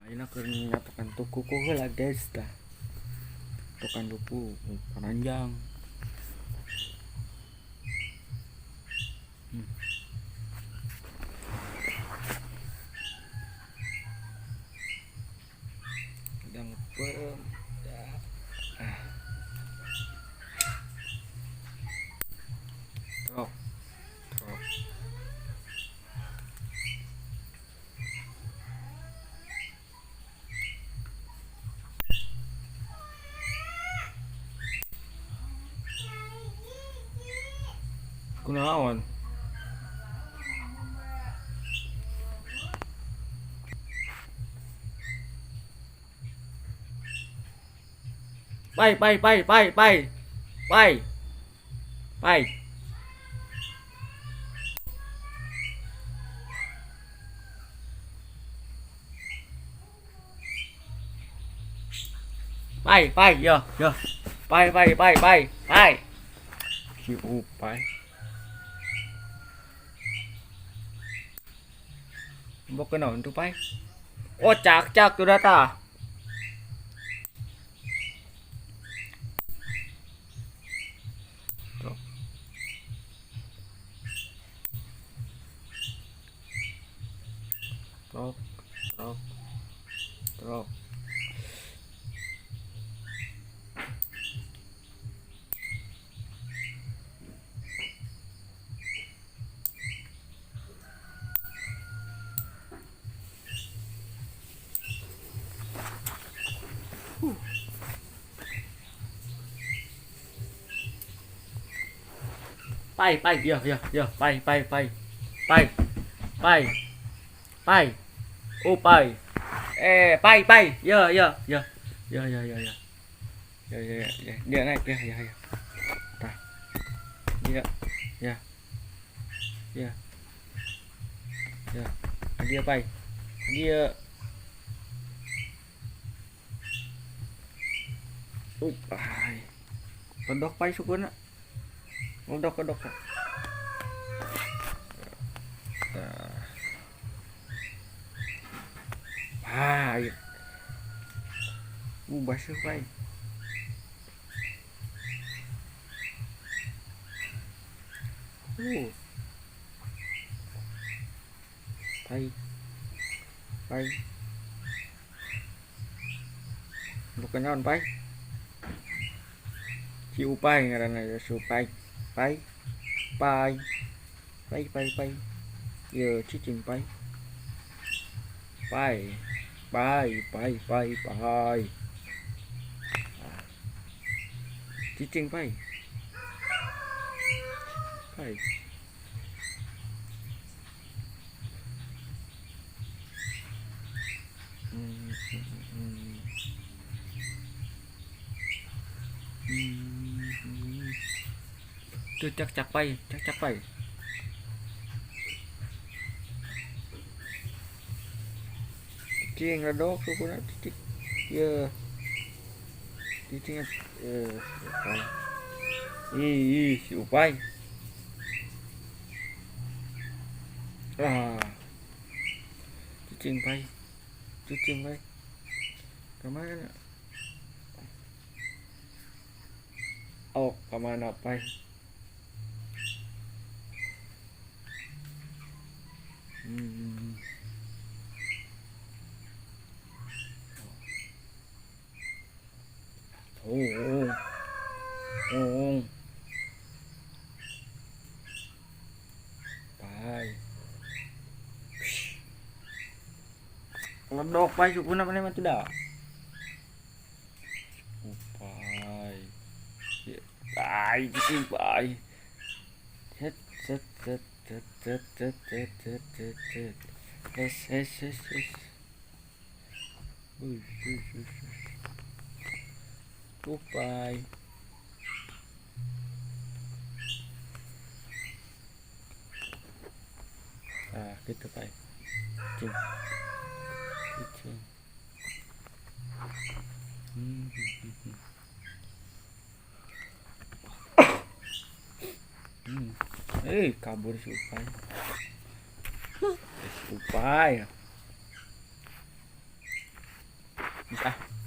Ayeuna keur nyatokan tuku heula, guys, tah. Tokan tuku panjang. Sedang pem ya. Ah. Trok. Trok. Kunaon? Pai, pai, pai, pai, pai. Pai. Pai. Pai, pai, yo, yo. Pai, pai, pai, pai, pai. Si Upai. Mbok naon tuh, pai? Oh, cak cak tuh data. Trok. Trok, trok, trok. Pai, pai, yo, yo, yo, pai, pai, pai. Pai. Pai. Pai. Oh, pai. Eh, pai, pai. Yo, yo, yo. Yo, yo, yo, yo. Yo, yo, yo. Dia naik ya, ya, ya. Tah. Dia. Ya. Ya. Ya. Dia pai. Dia. Pai. Kedok pai sukuna. Kedok, kedok. Pai. Basah pai. Pai. Pai. Bukan naon pai. Si Upai ngaranna ya, si Upai. Pai. Pai. Pai, pai, pai. Ye, cicing pai. Pai. Pai, pai, pai, pai. Cicing pai. Pai. Tuh cak cak pai, cak cak pai. Cicing ledok sukuna cicing. Ya. Cicing pai. Ih, si Upai. Ah. Cicing pai. Cicing pai. Kemana? Oh, kemana pai? Oh, oh, pai. Ledok pai sukuna mana mah tidak. Pai. Pai, cicing pai. Set set set set set set set set set set. S S S S. Uy, uy, uy, uy. Upai. Ah, gitu pai. Cicing. Cicing. Kabur si Upai. Upai. Geus ah.